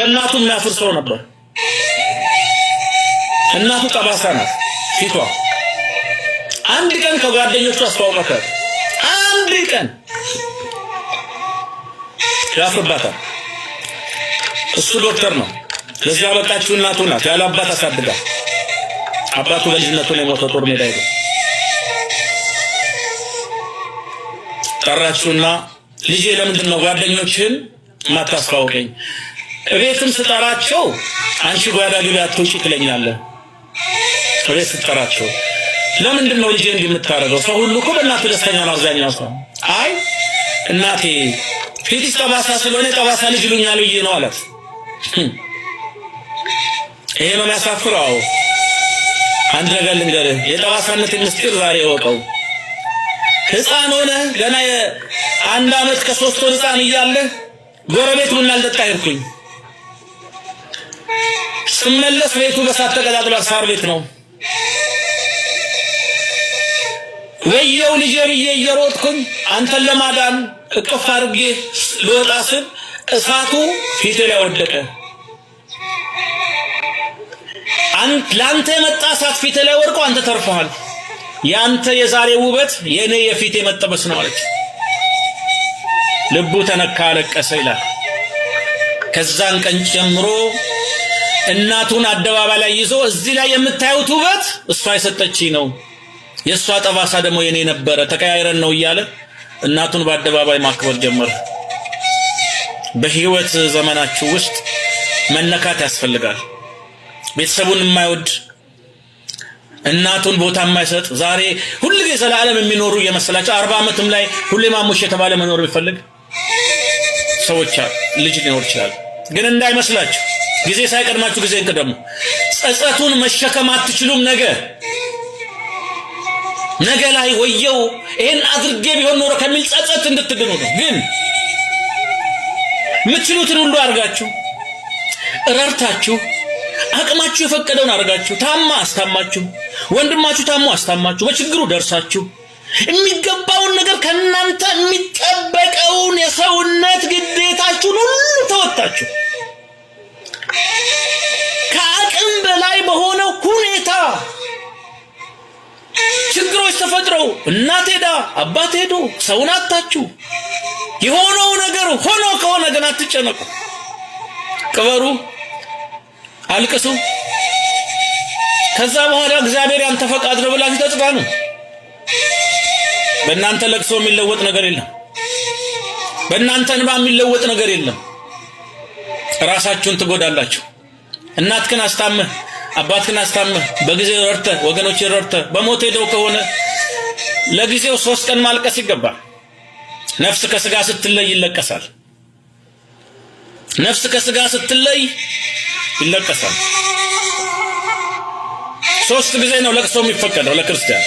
በእናቱ የሚያፍር ሰው ነበር። እናቱ ጠባሳ ናት ፊቷ። አንድ ቀን ከጓደኞቹ አስተዋውቃታል። አንድ ቀን ያፍርባታል። እሱ ዶክተር ነው። ለዚህ ያበቃችው እናቱ ናት። ያለ አባት አሳድጋ፣ አባቱ በልጅነቱ ነው የሞተው ጦር ሜዳ ሄዶ። ጠራችውና ልጄ ለምንድን ነው ጓደኞችን ማታስተዋውቀኝ? እቤትም ስጠራቸው አንቺ ጓዳ ግቢ አትውጪ ትለኛለህ። እቤት ስጠራቸው ለምንድን ነው ልጄ እንዲህ የምታደርገው? ሰው ሁሉ እኮ በእናቱ ደስተኛ ነው አብዛኛው ሰው። አይ እናቴ ፊትሽ ጠባሳ ስለሆነ ጠባሳ ልጅ ይሉኛል ብዬ ነው አላት። ይሄ ነው የሚያሳፍረው። አዎ አንድ ነገር ልንገርህ፣ የጠባሳነትን ምስጢር ዛሬ እወቀው። ሕፃን ሆነ ገና የ1 ዓመት ከ3 ወር ሕፃን እያለ ጎረቤት ቡና ልጠጣ ሄድኩኝ። ስመለስ ቤቱ በሳት ተቀጣጥሏል። ሳር ቤት ነው። ወየው ልጄ ብዬ እየሮጥኩኝ አንተን ለማዳን እቅፍ አድርጌ ልወጣ ስል እሳቱ ፊቴ ላይ ወደቀ። ለአንተ የመጣ እሳት ፊቴ ላይ ወድቆ አንተ ተርፈሃል። የአንተ የዛሬ ውበት የእኔ የፊቴ መጠበስ ነው አለች። ልቡ ተነካ፣ አለቀሰ ይላል። ከዛን ቀን ጀምሮ እናቱን አደባባይ ላይ ይዞ እዚህ ላይ የምታዩት ውበት እሷ የሰጠችኝ ነው፣ የእሷ ጠባሳ ደግሞ የኔ ነበረ፣ ተቀያይረን ነው እያለ እናቱን በአደባባይ ማክበር ጀመረ። በህይወት ዘመናችሁ ውስጥ መነካት ያስፈልጋል። ቤተሰቡን የማይወድ፣ እናቱን ቦታ የማይሰጥ፣ ዛሬ ሁልጊዜ ዘላለም የሚኖሩ እየመሰላቸው 40 ዓመትም ላይ ሁሌ ማሙሽ የተባለ መኖር የሚፈልግ ሰዎች ልጅ ሊኖር ይችላል። ግን እንዳይመስላችሁ ጊዜ ሳይቀድማችሁ ጊዜን ቅደሙ። ጸጸቱን መሸከም አትችሉም። ነገ ነገ ላይ ወየው ይሄን አድርጌ ቢሆን ኖሮ ከሚል ጸጸት እንድትድኑ ነው። ግን የምትችሉትን ሁሉ አድርጋችሁ፣ ረርታችሁ፣ አቅማችሁ የፈቀደውን አድርጋችሁ፣ ታማ አስታማችሁ፣ ወንድማችሁ ታሞ አስታማችሁ፣ በችግሩ ደርሳችሁ፣ የሚገባውን ነገር ከእናንተ የሚጠበቀውን የሰውነት ግዴታችሁን ሁሉ ተወጣችሁ፣ ከአቅም በላይ በሆነ ሁኔታ ችግሮች ተፈጥረው እናት ሄዳ አባት ሄዶ ሰውን አጣችሁ፣ የሆነው ነገር ሆኖ ከሆነ ግን አትጨነቁ። ቅበሩ፣ አልቅሱ። ከዛ በኋላ እግዚአብሔር ያንተ ፈቃድ ነው ብላችሁ ተጽናኑ። በእናንተ ለቅሶ የሚለወጥ ነገር የለም። በእናንተ እንባ የሚለወጥ ነገር የለም። ራሳችሁን ትጎዳላችሁ። እናትህን አስታምህ፣ አባትህን አስታምህ፣ በጊዜ ረድተህ፣ ወገኖች ረድተህ በሞት ሄደው ከሆነ ለጊዜው 3 ቀን ማልቀስ ይገባል። ነፍስ ከስጋ ስትለይ ይለቀሳል። ነፍስ ከስጋ ስትለይ ይለቀሳል። 3 ጊዜ ነው ለቅሶ የሚፈቀደው ለክርስቲያን።